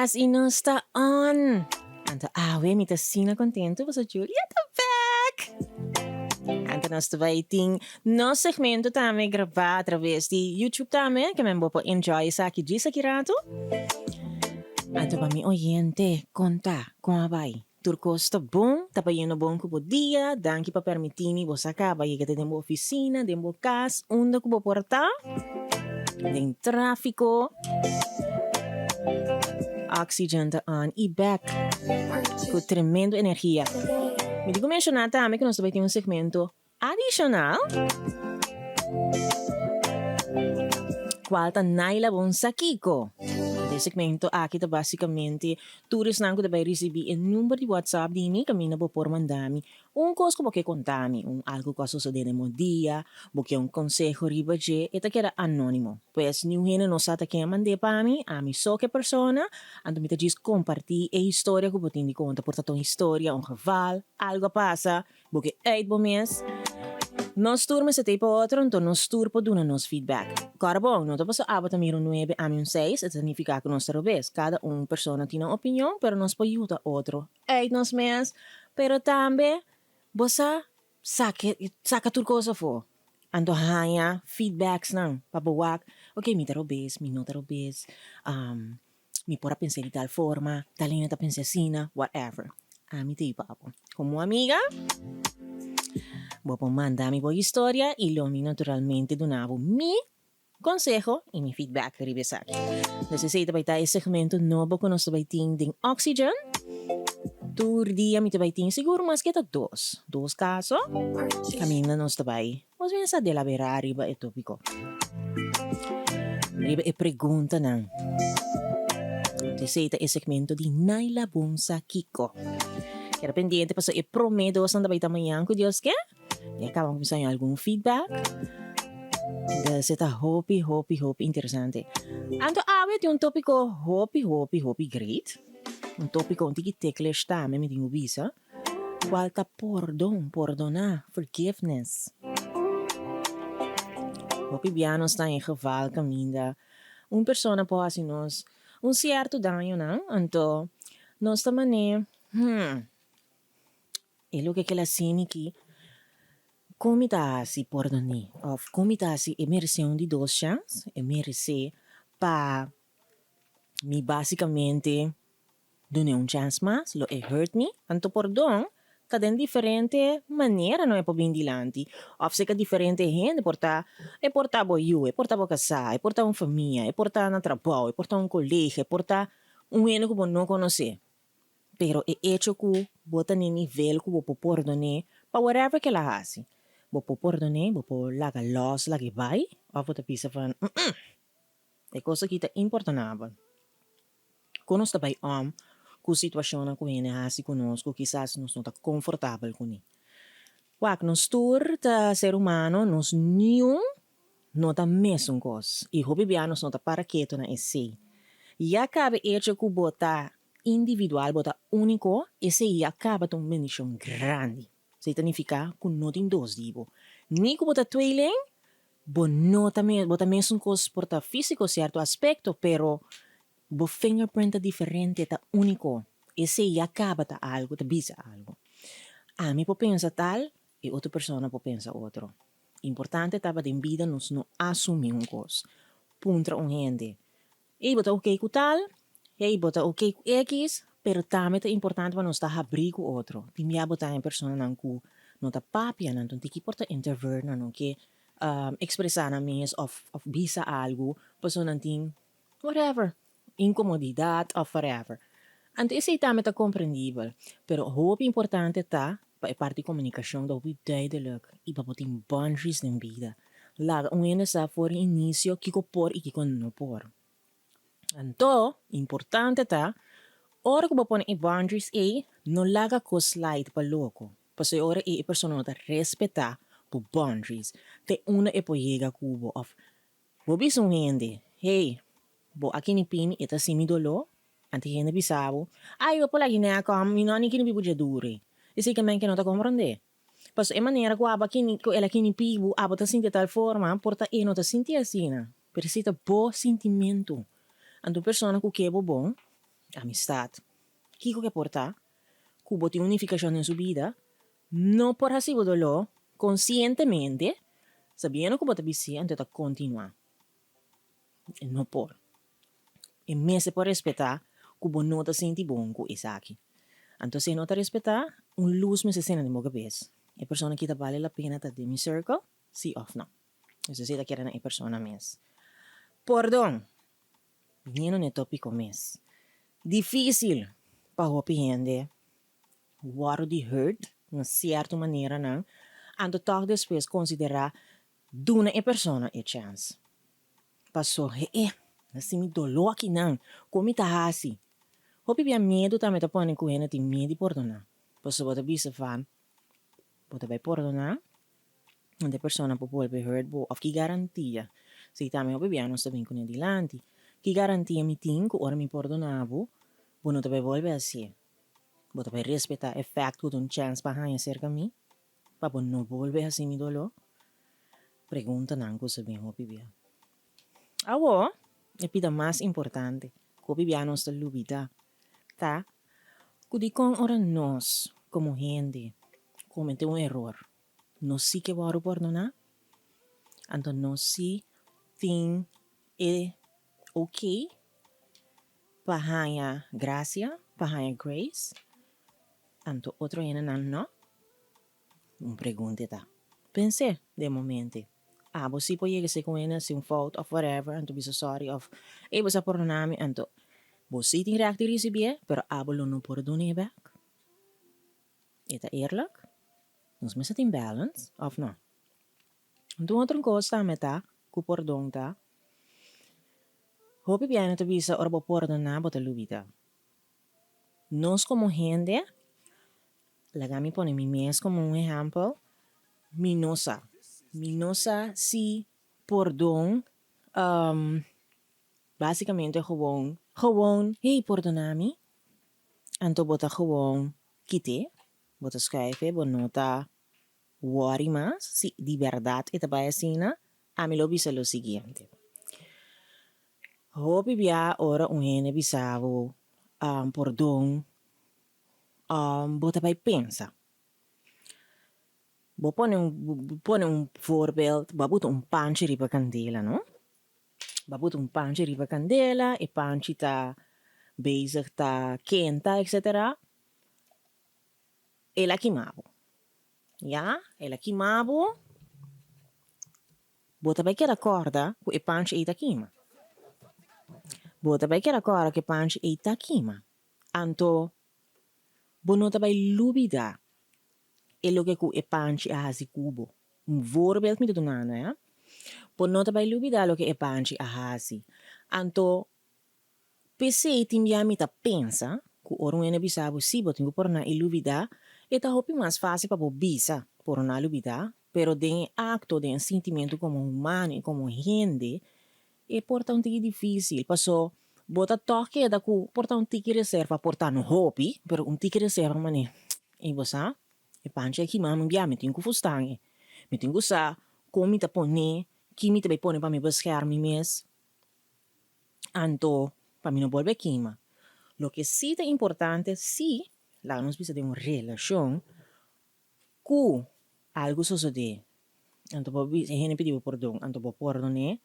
Yes, y nos ta on! Anto awe mi ta asina contento pasobra Julia ta back! Anto nos ta bay tin nos segmento tambe graba a traves di YouTube tambe, ke men bo por enjoy esaki djis aki rato. Anto pa mi oyente, conta con a bay? Tur kos ta bon, ta bayendo bon ku bo dia, danki pa permití mi bo sa kaba yega te den bo ofisina, den bo kas, unda ku bo por ta, den tráfiko. Oxygen ta on i bek ku tremendo energia. Mi tin ku menshoná tambe ku nos ta bai tin un segmento Adishonal, Kual ta Naila bon sa kiko? Den segmento aki ta basikamente tur esnan ku ta bai risibí e number di WhatsApp di mi kaminda bo por manda mi un kos ku bo ke konta mi, un algu ku a sosodé den bo dia, bo ke un konseho riba dje, e ta keda anónimo. Pues niun hende no sa ta ken a mand'é pa mi, ami so ke persona, anto mi ta djis kompartí e historia ku bo tin di konta, por ta ta un historia, un geval, algu a pasa, Bo ke uit bo mes. Nos tur mester ta ei pa otro, anto nos tur por duna nos feedback. Kòrda bon, no ta pasobra abo ta mira un nuebe, ami un seis, e ta signifiká ku nos ta robes. Kada un persona tin nan opinion, pero nos por yuda otro uit nos mes. Pero tambe bo sa sake saka tur kos afó. Anto haña feedbacksnan pa bo wak, ok mi ta robes, mi no ta robes. Mi por a pensa di tal forma, tal hende ta pensa asina, whatever. Ami ta yuda bo. Komo amiga, bo por manda mi bo historia i lo mi naturalmente duna bo mi konseho i mi feedback riba esaki. Entonces esei ta bai ta e segmento nobo ku nos ta bai tin den Oxygen. Tur dia mi ta bai tin sigur maske ta dos, dos kaso kaminda nos ta bai Nos bien sa delaberá riba e tópiko, riba e preguntanan. Esei ta e segmento di Naila Bon Sa Kiko. Keda pendiente pasobra e promé dosnan ta bai ta mañan ku Dios ke. Ya kaba kuminsá haña algun feedback. Dus e ta hopi, hopi, hopi interesante. Anto awe tin un tópiko hopi, hopi, hopi great. Un tópiko un tiki ticklish tambe mi tin ku bisa. Cual ta pordon, pordoná, forgiveness. Hopi bia nos ta en geval caminda un persona por haci nos un cierto dañonan, anto nos ta mane, hmm, e loke kel a haci aki, con mi ta haci pordoné? Of con mi ta haci e merece un di dos chance? E merece pa mi basicamente Dun'e un chans mas, lo e hurt mi. Anto pordon ta den diferente manera no e por bin dilanti of seka diferente hende por ta e por ta bo yu, e por ta bo kasá, e por ta un famia, e por ta na trabou, e por ta un kolega, e por ta un hende ku bo no konosé. Pero e echo ku bo ta n'e nivel ku bo por pordon'é pa whatever ke el a hasi, bo por pordon'é, bo por laga lòs, lag'é bai of bo ta bisa van, E kos aki ta importonabel. Kon nos ta bai om ku situashonnan ku hende hasi ku nos ku kisas nos no ta konfortabel kuné? Wak, nos tur ta ser humano, nos niun no ta mesun kos i hopi bia nos no ta para ketu na esei. Ya kaba e echo ku bo ta individual, bo ta úniko, esei ya kaba ta un bendishon grandi. Esei ta nifiká ku no tin dos di bo. Ni ku bo ta tweeling, Bo no ta mes, bo ta mesun kos por ta físiko sierto aspekto, pero bo fingerprint ta diferente, ta úniko. Esei ya kaba ta algu, ta bisa algu. Ami por pensa tal, e otro persona por pensa otro. Importante ta pa den bida nos no asumí un kos. Puntra un hende, Ey, bo ta okey ku tal? Ey, bo ta okey ku ekis? Pero tambe ta importante pa nos ta habrí ku otro. Tin bia bo ta haña personanan ku no ta papia, nan ta un tiki por ta introvert, nan no ke ekspresá nan mes òf òf bisa algu pasobra nan tin whatever, inkomodidat òf whatever. Anto esei tambe ta komprendibel. Pero hopi importante ta pa e parti komunikashon ta hopi duidelik i pa bo tin boundaries den bida. Laga un hende sa for di inisio kiko por i kiko no por. Anto, importante ta, ora ku bo pone e boundaries ei, no laga kos slide pa loko. Pasobra e ora ei e persona no ta respetá bo boundaries. Te unda e por yega ku bo òf bo bisa un hende, hey, bo a kini pini, e ta hasi mi doló. Anto e hende bisa bo, ay, bo por laga e nèk òm, mi no a ni kini pi bo dje duru. Esei ke men ke no ta komprondé. Pasobra e manera ku abo a kini, ku el a kini pi bo, abo ta sinti tal forma, por ta e no ta sinti asina. Pero esei ta bo sintimentu. Anto un persona ku ke bo bon, Amistat, kiko ke por ta, ku bo tin un nifikashon den su bida, no por hasi bo doló konsientemente, sabiendo ku bo ta bis'é anto e ta kontinuá. E no por. E mester por respetá ku bo no ta sinti bon ku esaki. Anto si e no ta respetá, un lus mester sena den bo kabes. E persona aki ta bale la pena ta den mi circle, si òf no? Esei ta keda na e persona mes. Pordon! Biniendo na e tópiko mes, difísil pa hopi hende wòrdu di hurt na sierto maneranan, anto tòg despues konsiderá duna e persona e chèns. Paso he-e, na si mi doló akinan, kon mi ta hasi? Hopi bia miedu tambe ta pone ku hende tin miedu di pordoná. Paso bo ta bisa van, Bo ta bai pordoná ante e persona por bolbe hurt bo of ki garantia? Si tambe hopi bia nos ta bin kuné dilanti. Ki garantia mi tin ku ora mi pordoná bo, bo no ta bai bolbe hasié? Bo ta bai respetá e fèkt ku ta un chèns pa haña serka mi pa bo no bolbe hasi mi doló? Preguntanan ku sa bin hopi bia. Awor, e pida mas importante ku hopi bia nos ta lubidá ta ku dikon ora nos komo hende kometé un eror, nos sí ke wòrdu pordoná? Anto nos sí tin e oké pa haña grasia, pa haña grace, anto otro hendenan no? Un pregunta e ta. Pens'é den momente. Abo si por yega esei ku hende hasi un fout of whatever anto bisa sorry of ey bo sa pordona mi anto bo si tin règt di risibié pero abo lo no por dun'é bèk. E ta eerlijk? Nos mester tin balance of no? Anto un otro kos tambe ta ku pordon ta hopi biaha ta bisa ora bo pordoná bo ta lubida. Nos komo hende, laga mi pone mi mes komo un ehèmpel, mi no sa. Mi no sa si pordon básikamente gewoon, gewoon, hey pordona mi, anto bo ta gewoon kit'é, bo ta skuif e, bo no ta wòri mas, si di bèrdat e ta bai asina, ami lo bisa lo siguiente. Hopi bia ora un hende bisa bo pordon, bo ta bai pensa. Bo pone un bo pone un voorbeeld, bo a buta un panchi riba kandela no, bo a buta un panchi riba kandela, e panchi ta bezig ta kenta etcetera, el a kima bo, ya, el a kima bo. Bo ta bai keda kòrda ku e panchi ei ta kima. Bo ta bai keda kòrda ku e panchi ei ta kima. Anto, bo no ta bai lubidá e loke ku e panchi a hasi ku bo. Un voorbeeld mi ta dunando, ya. Bo no ta bai lubidá loke e panchi a hasi. Anto, P'esei tin bia mi ta pensa ku ora un hende bisa bo si bo tin ku porná i lubidá, e ta hopi mas fásil pa bo bisa porná lubidá, pero den e akto, den e sintimentu komo humano i komo hende, e por ta un tiki difísil. Pasó bo ta tòg keda ku por ta un tiki reserva, por ta no hopi, pero un tiki reserva manera, ey bo sa, e panchi aki mami bia mi tin ku fustan e, mi tin ku sa kon mi ta pon'é, ki mi ta bai pone pa mi bescherm mi mes. Anto pa mi no bolbe kima. Loke si ta importante si, laga nos bisa den un relashon, ku algu sosodé, anto bo bisa e hende pidi bo pordon, anto bo pordon'é,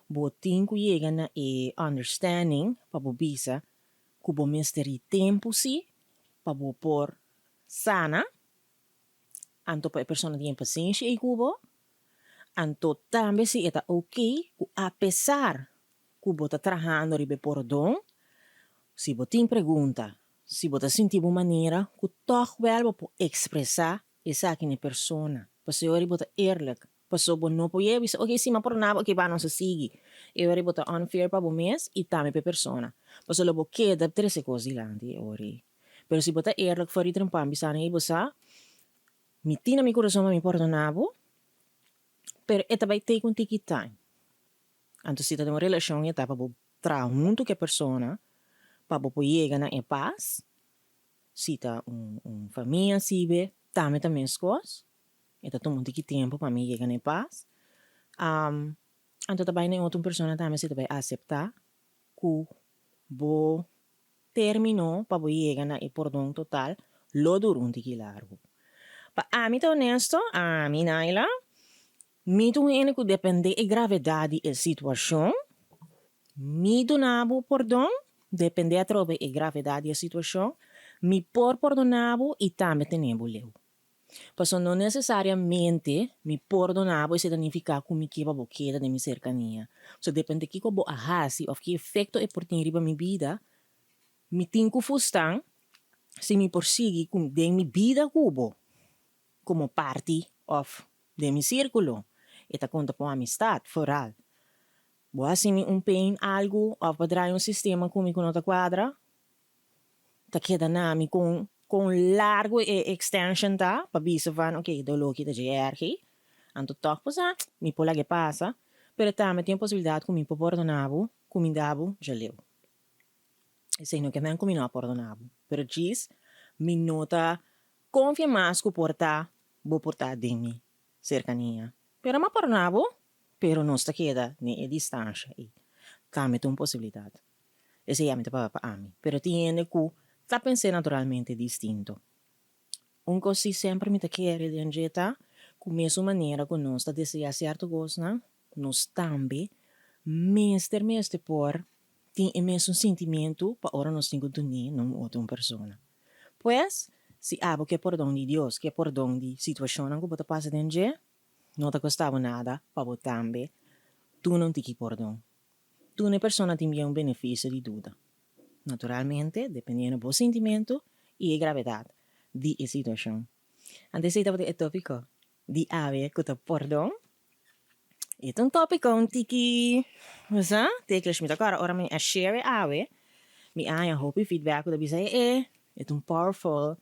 bo tin ku yega na e understanding pa bo bisa ku bo mester di tempu si pa bo por sana, anto pa e persona tin e pasenshi ei ku bo, Anto tambe si e ta ok ku apesar ku bo ta trahando riba e pordon, si bo tin pregunta, si bo ta sinti bo manera ku tòg wèl bo por ekspresá esaki na e persona. Pasobra e ora bo ta eerlijk. Pasobra bo no por yega bisa ok si mi a pordoná bo ok ba nos a sigui. E ora bo ta unfair pa bo mes i tambe pa e persona. Pasobra lo bo keda trese kos dilanti e ora ei. Pero si bo ta eerlijk for di trempan bisa nan ei bo sa Mi tin na mi kurason pa mi pordona bo, pero e ta bai take un tiki time. Anto si ta den un relashon e ta pa bo traha huntu ku e persona pa bo por yega na e pas. Si ta un un famia sibe tambe ta meskos, e ta tuma un tiki tempu pa mi yega na e pas. Anto ta bai na e otro persona tambe si ta bai asepta ku bo. término pa bo yega na e pordon total lo dura un tiki largu. Pa ami ta honesto, ami, Naila, mi ta un hende ku dependé e gravedat di e situashon, mi duna bo pordon, dependé atrobe e gravedat di e situashon, mi por pordoná bo i tambe tene bo leu. Pasobra no nesesariamente mi pordoná bo esei ta nifiká ku mi ke pa bo keda den mi serkania. So depende kiko bo a hasi òf ki efekto e por tin riba mi bida, mi tin ku fustan si mi por sigui ku den mi bida ku bo komo parti òf den mi sírkulo. E ta konta pa un amistat, foral. Bo hasi mi un pain algu òf bo a draai un sistema ku mi ku no ta kuadra, Ta keda na mi kon kon largo e extension ta pa bisa van ok e dolor aki ta dje ergi anto tog por sa mi por laga e pasa pero tambe tin e posibilidad ku mi por pordona bo ku mi da bo djaleu esei no ke men ku mi no a pordona bo pero djis mi no ta konfia mas ku por ta bo por ta den mi serkania pero mi a pordona bo pero nos ta keda den e distansha ei tambe ta un posibilidad. Esei ami ta papia pa ami. Pero tin hende ku ta pens'é naturalmente distinto. Un kos si semper mi ta kere den dje ta ku mesun manera ku nos ta deseá sierto kosnan, nos tambe mester mester por tin e mesun sintimentu pa ora nos tin ku dun'é na un otro un persona. Pues, si abo ke pordon di Dios, ke pordon di situashonnan ku bo ta pasa den dje, no ta kosta bo nada pa bo tambe duna un tiki pordon. Duna e persona tin bien un benefisio di duda. Naturalmente, dependiendo bo sintimentu i e gravedat di e situashon. Anto esei tabata e topiko di awe ku ta pordon. E ta un topiko un tiki, bo sa, teklish. Mi ta kòrda ora mi a share e awe, mi a haña hopi feedback ku ta bisa e e ta un powerful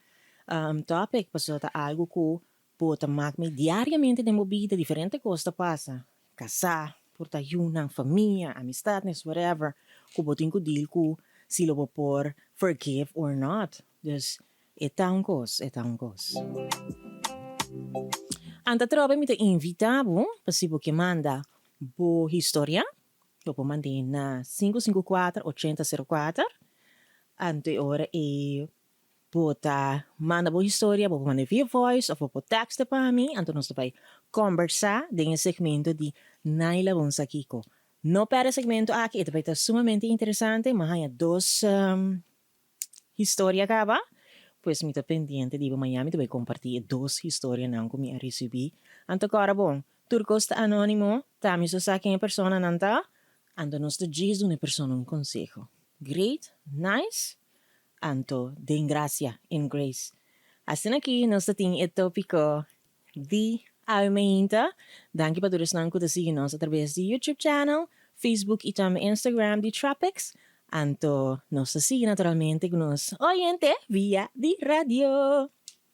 topic pasobra ta algu ku Bo ta mak mi diariamente den bo bida diferente kos ta pasa, kasá, por ta yunan, famia, amistadnes, whatever, ku bo tin ku deal ku si lo bo por forgive or not. Dus e ta un kos, e ta un kos. Anta atrobe mi ta invita bo pa si bo ke manda bo historia, bo por mand'é na 554 80 04, anto e ora ei Bo ta manda bo historia, bo por manda via voice of bo por texte pa mi, anto nos ta bai combersa den e segmento di Naila Bon Sa Kiko. No perde e segmento aki, e ta bai ta sumamente interesante, mi a haña dos historia caba, pues mi ta pendiente di bo mañana mi ta bai comparti e dos historianan cu mi a ricibi. Anto cora bon, tur cos ta anonimo, ta mi so sa ken e personanan ta, anto nos ta djis duna e persona un conseho. Great, nice, Anto den gracia, in grace. Asina aki nos ta tin e topico di awe meinta. Danki pa tur esnan cu ta sigui nos atrabes di YouTube channel, Facebook y tambe Instagram di Tropics. Anto nos ta sigui naturalmente cu nos oyente via di radio.